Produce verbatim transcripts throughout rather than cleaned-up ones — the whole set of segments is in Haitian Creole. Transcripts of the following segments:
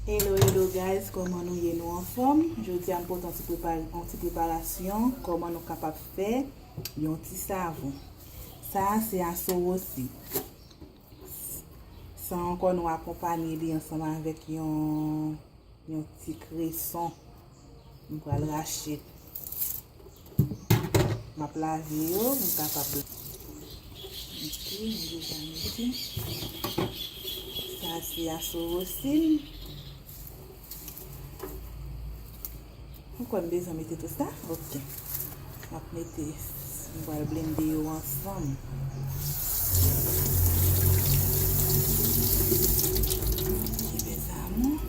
Hello, hello guys, kòman nou ye? Nou anfòm? Jodi a m pote yon ti prepar-, yon ti preparasyon, kòman nou kapab fè yon ti savon. Sa a se aso wosi. San ankò, nou akonpanye li ansanm avèk yon, yon ti kreson. M pral rache. M ap lave yo, m kapab. Ok, m deja mete. Sa se aso wosi m. Ou kwè m bezwen mete tout sa? Ok. M ap mete, m pral blende yo ansanm. Ok, mes amours.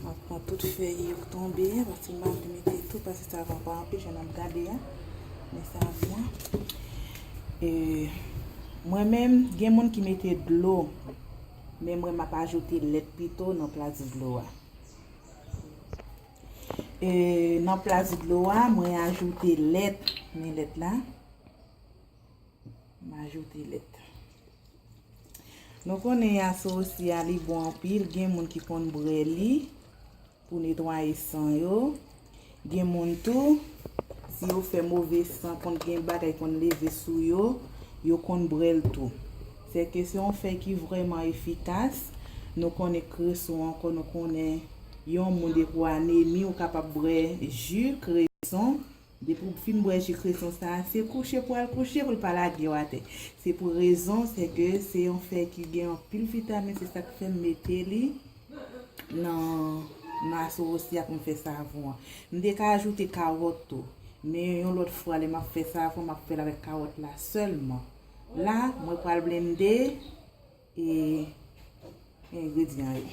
M ap pran tout fèy yo k tonbe a, paske m pa vle mete tou, paske savon pa anpil, jan n ap gade a. Men savon an. E, mwen menm, gen moun ki mete dlo, men mwen m ap ajoute lèt pito nan plas dlo a. E, nan plas dlo a, mwen ajoute lèt, men lèt la. M ajoute lèt. Nou konnen aso wosi a li bon anpil, gen moun ki konn bwè li pou netwaye san yo. Gen moun tou, si yo fè move san, konn gen bagay konn leve sou yo, yo konn bwè l tou. Sèke se yon fèy ki vrèman efikas. Nou konnen kreson ankò, nou konnen yon moun depi w anemi, ou kapab bwè ji kreson. Depi w fin bwè ji kreson sa a, se kouche pou al kouche, pou l pa lage w atè. Se pou rezon, sèke se yon fèy ki gen anpil vitamin, se sa k fè m mete li nan, nan aso wosi a pou m fè savon an. M te ka ajoute kawòt tou, men yon lòt fwa, lè m ap fè savon, m ap fè l avèk kawòt la sèlman. La, mwen pral blende e engredyan yo.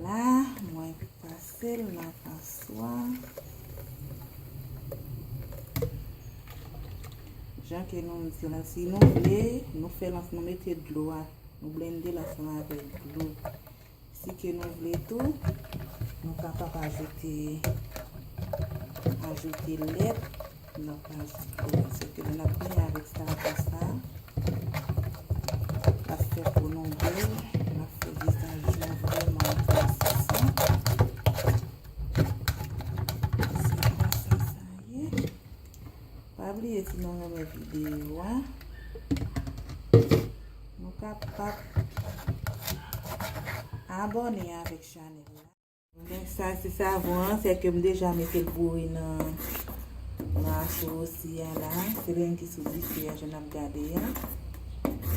La, mwen pase l nan paswa. Jan ke nou di la, si nou vle, nou fè l ans-, nou mete dlo a, nou blende l ansanm avèk dlo. Si ke nou vle tou, nou kapab ajoute, ajoute lèt nan plas dlo a. Se ke lè n ap benyen avèk savon sa, l ap fè po nou bèl, l ap fè vizaj nou vrèman atirasan. Se konsa sa ye. Pa bliye, si nou renmen videyo a, nou kapab abòne avèk chanèl la. Men sa se savon an, sèke m deja mete l bouyi nan, nan aso wosi a la. Se li menm ki sou dife a, jan n ap gade a.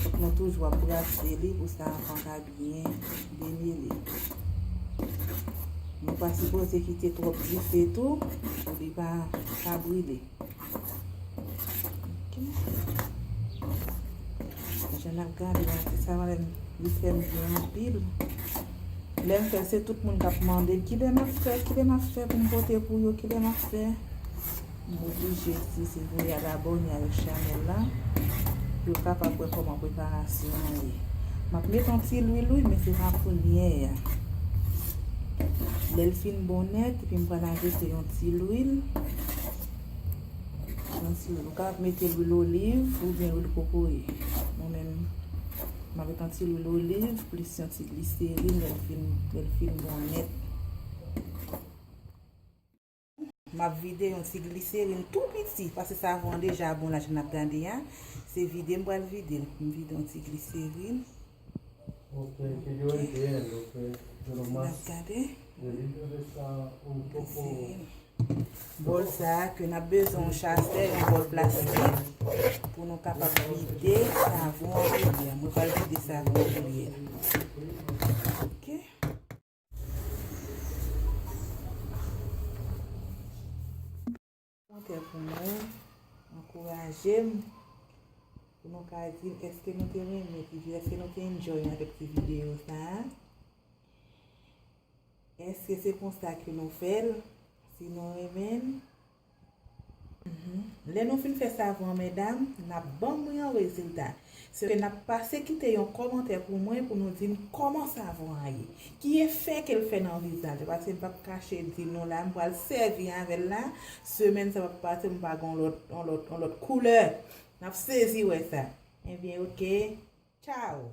Fòk nou toujou ap brase li pou savon ka byen demele. Nou pa sipoze kite twòp dife tou, pou li pa, pa brile. Ok. Jan n ap gade la, se sa, li fè m byen anpil. Lè m fè, se tout moun k ap mande m, "Kilè m ap fè? Kilè m ap fè pou m pote pou yo? Kilè m ap fè?" M oblije di, se pou y al abòne avèk chanèl la, pou yo kapab wè kòman preparasyon an ye. M ap met yon ti lwil, wi, men se pa kounye a. Lè l fin bon nèt, epi m pral ajoute yon ti lwil. Yon ti lwil. Ou kapab mete lwil oliv oubyen lwil kokoye. Mwen menm, m ap met yon ti lwil oliv plis yon ti gliserin lè l fin, lè l fin bon nèt. M ap vide yon ti gliserin tou piti, paske savon an deja bon la, jan n ap gade a. Se vide m pral vide l. M vide yon ti gliserin. Ok, que yo entiendo que yo lo más delicioso de esa un poco. Bòl sa a, ke n ap bezwen yon chastè, yon bòl plastik, pou nou kapab vide savon an koulye a. Mwen pral vide savon an koulye a. Ok. Kòmantè pou mwen, ankouraje m, pou nou ka di m èske nou te renmen ti videyo, èske nou te enjoy avèk ti videyo sa a. Èske se konsa ke nou fè l? Si nou renmen l, Lè nou fin fè savon an, medam, n ap ban m yon rezilta. Se ke n ap pase kite yon kòmantè pou mwen, pou nou di m kòman savon an ye. Ki efè ke l fè nan vizaj ou? Paske m p ap kache di nou la, m pral sèvi avè l la. Semèn sa p ap pase, m pa gen yon lòt, yon lòt, yon lòt koulè. N ap sezi wè sa. Ebyen, oke. Tchao.